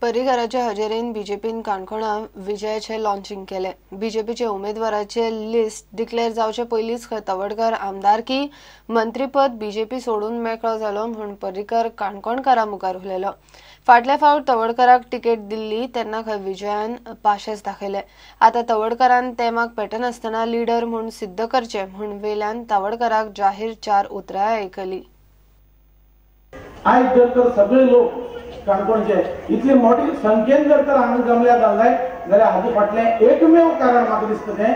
पर्रीकराचे हजेरीन बीजेपीन काणकोणा विजयाचे लॉन्चिंग केले. बीजेपीचे उमेदवाराचे लिस्ट डिक्लेअर जावचे पयलींच खंय तवडकर आमदारकी मंत्रीपद बीजेपी सोडून मेकळो जालो म्हूण पर्रीकर काणकोणकारा मुखार उलयलो. फाटल्या फावट तवडकराक तिकेट दिल्ली तेन्ना खंय विजयान पाशेस दाखयले. आतां तवडकरान तेमाक पेटनासतना लिडर म्हूण सिद्ध करचे म्हूण वेल्यान तवडकराक जाहीर चार उतरां आयकली. आयज जर तर सगळे लोक काणकोणचे इतली मोठी संख्येन जर तर हांगा जमल्या जाल्यार जाल्यार हाजे फाटलें एकमेव कारण म्हाका दिसता तें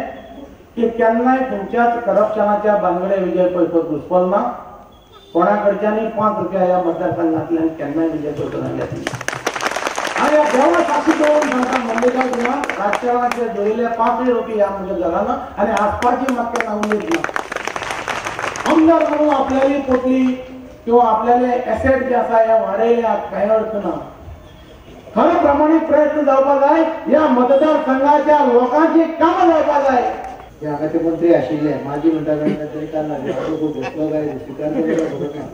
की केन्नाय खंयच्याच करप्शनाच्या भानगडे विजय पै घुसपल ना. कोणा कडच्यांनी 5 रुपया ह्या मतदारसंघांतल्यान केन्नाय विजय पै घेतली. आनी ह्या देवा साक्षी दवरून सांगता मल्लिकार्जुना राजकारणाचे जोडिल्ले 5 रुपया ह्या म्हज्या घरान आनी आसपाची म्हाका केन्ना उमेद ना. आमदार म्हणून आपल्याली पोटली किंवा आपल्याले एसेट जे आसा हे वाडयले कांय अर्थ ना. खरे प्रमाणीक प्रयत्न जावपाक जाय, ह्या मतदारसंघाच्या लोकांची कामां जावपाक जाय. जे हांगाचे मंत्री आशिल्ले माजी म्हणटा कारण तांच्यांनी काल राजिनामो घेतलो काय स्विकार खबर ना.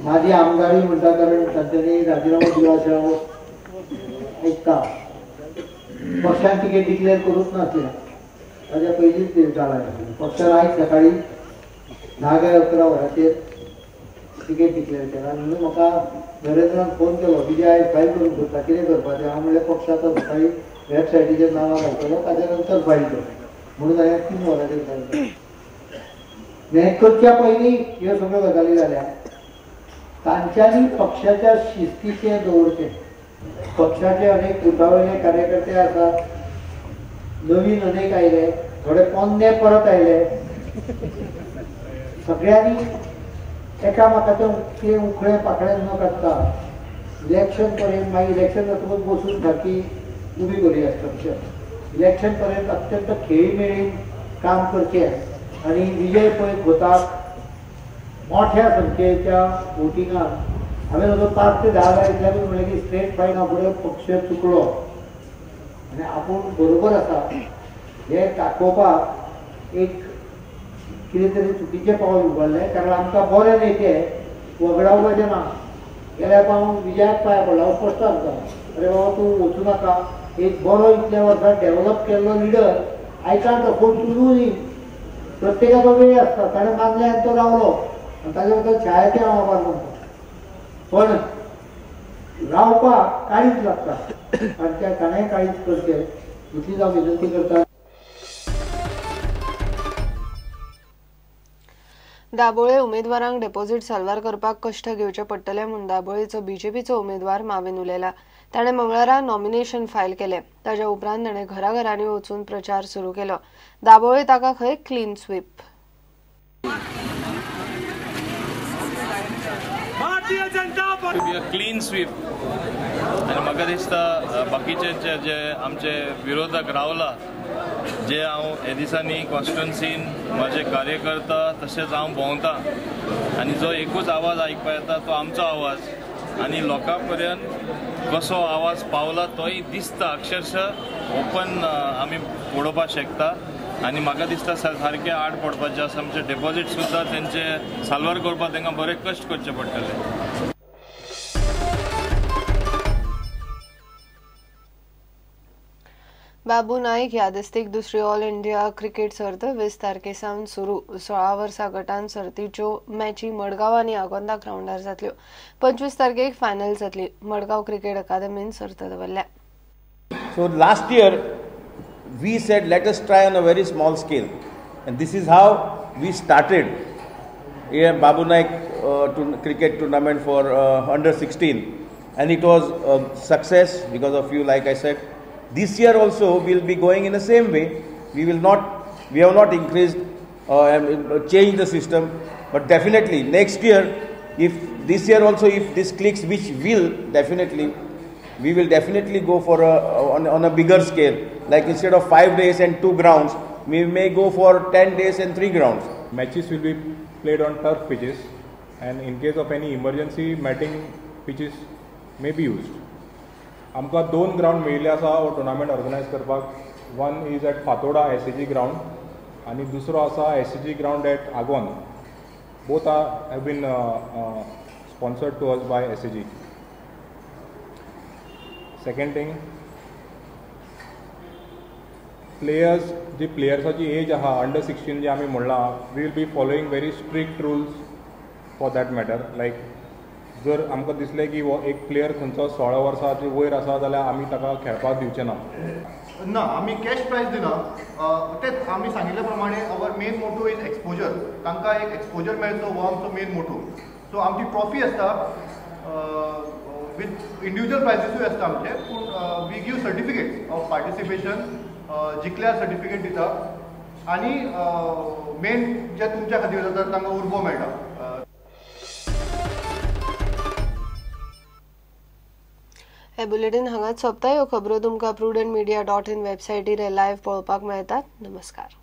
माजी आमदारूय म्हणटा कारण तांच्यांनी राजिनामो दिलो अशें हांव आयकता. पक्षान तिकेट डिक्लेअर करूंक नासलें, ताच्या पयलींच जाला. पक्षान आयज सकाळी 10 काय 11 वरांचेर तिकेट डिक्लेअर केला. म्हणून म्हाका नरेंद्रान फोन केलो, विजय आयज फायल करूंक सोदता, कितें करपाचें? हांव म्हणलें पक्ष आतां सकाळी वेबसायटीचेर नांवां घालतलो, ताच्या नंतर फायल कर म्हणून हांवें 3 वरांचेर फायल केलें. हें करच्या पयलीं ह्यो सगळ्यो गजाली जाल्या. तांच्यांनी पक्षाच्या शिस्तीचें दवरचें. पक्षाचे अनेक बुथावयले कार्यकर्ते आसात, नवीन अनेक आयले, थोडे पोन्ने परत आयले. सगळ्यांनी एकामेकाचे ते उखळे पाखळे न काडटा इलेक्शन पर्यंत, मागीर इलेक्शन जातकूच बसून सारकी उबी करुया स्ट्रक्चर. इलेक्शन पर्यंत अत्यंत खेळीमेळीन काम करचें आनी विजय पै खोताक मोठ्या संख्येच्या वोटिंगान हांवें जसो 5 ते 10 हजार इतल्याकूच म्हणलें की स्ट्रेट फायट फुडें पक्ष चुकलो आनी आपूण बरोबर आसा हें दाखोवपाक एक कितें तरी चुकीचें पावल उबारलें. कारण आमकां बरें न्ही तें वगडावपाचें ना. गेल्या हांव विजयाक पांय पडला, हांव स्पश्ट सांगता, अरे बाबा तूं वचूं नाका. एक बरो इतल्या वर्सां डेवलप केल्लो leader I can't afford to lose him. प्रत्येकाचो वेळ आसता, ताणें मानलें आनी तो रावलो आनी ताजे बद्दल छायाचें हांव आभार मानता. पण रावपाक काळीज लागता आनी त्या ताणें काळीज करचें इतलीच हांव विनंती करता. दाबोळे उमेदवारांक डेपॉझिट साल्वार करपाक कश्ट घेवचे पडटले म्हूण दाबोळेचो बीजेपीचो उमेदवार माविन उलयला. ताणें मंगळारा नॉमिनेशन फायल केलें. ताच्या उपरांत ताणें घराघरांनी वचून प्रचार सुरू केलो. दाबोळे ताका खंय clean sweep. Clean sweep आनी म्हाका दिसता बाकीचे जे आमचे विरोधक रावला, जे हांव हे दिसांनी कॉन्स्टिट्युन्सीन म्हजे कार्यकर्ता तशेंच हांव भोंवता आनी जो एकूच आवाज आयकपा येता तो आमचो आवाज आनी लोकां पर्यंत कसो आवाज पावला तोय दिसता अक्षरशः ओपन आमी पळोवपाक शकता. आनी म्हाका दिसता सारकें आड पडपाचें आसा. आमचे डेपॉझीट सुद्दां तेंचे साल्वार करपाक तांकां बरे कश्ट करचे पडटले. बाबू नाईक यादस्तीक दुसरी ऑल इंडिया क्रिकेट सर्त 20 तारखे सावन सुरू. 16 वर्सां गटान सर्तीच्यो मॅची मडगांव आनी आगोंदा ग्रावंडार जातल्यो. 25 तारखेक फायनल जातली. मडगांव क्रिकेट अकादमीन सर्त दवरल्या. So last year we said let us try on a very small scale and this is how we started Babu Naik cricket tournament for under 16 and it was a success because of you, like I said. This year also we will be going in the same way. We have not increased and changed the system, but definitely next year, if this year also if this clicks, which will definitely, we will definitely go for on a bigger scale. Like instead of 5 days and 2 grounds, we may go for 10 days and 3 grounds. Matches will be played on turf pitches, and in case of any emergency, matting pitches may be used. आमकां 2 ground मेळिल्ले आसा हो tournament organise करपाक. 1 is at Fatorda SAG ground आनी दुसरो आसा SAG ground at Agonda. Both are have been sponsored to us by SAG. Second thing, players जी प्लेयर्साची as आहा अंडर 16 जे आमी म्हणलां, we will be following very strict rules for that matter. Like जर आमकां दिसलें की हो एक प्लेयर खंयचो 16 वर्सांचे वयर आसा जाल्यार आमी ताका खेळपाक दिवचे ना. ना, आमी कॅश प्रायज दिना. तेच आमी सांगिल्ल्या प्रमाणे our main motto is exposure. तांकां एक एक्सपोजर मेळचो हो आमचो मेन मोटो. सो आमची ट्रॉफी आसता विथ इंडिविज्युअल प्रायजीसूय आसता आमचे, पूण we give certificate of participation, जिखल्यार सर्टिफिकेट दिता आनी मेन जे तुमच्या खातीर जाता तांकां उर्बो मेळटा. हे बुलेटिन हांगाच सोंपता. ह्यो खबरो तुमकां prudentmedia.in वेबसायटीर लायव्ह पळोवपाक मेळटात. नमस्कार.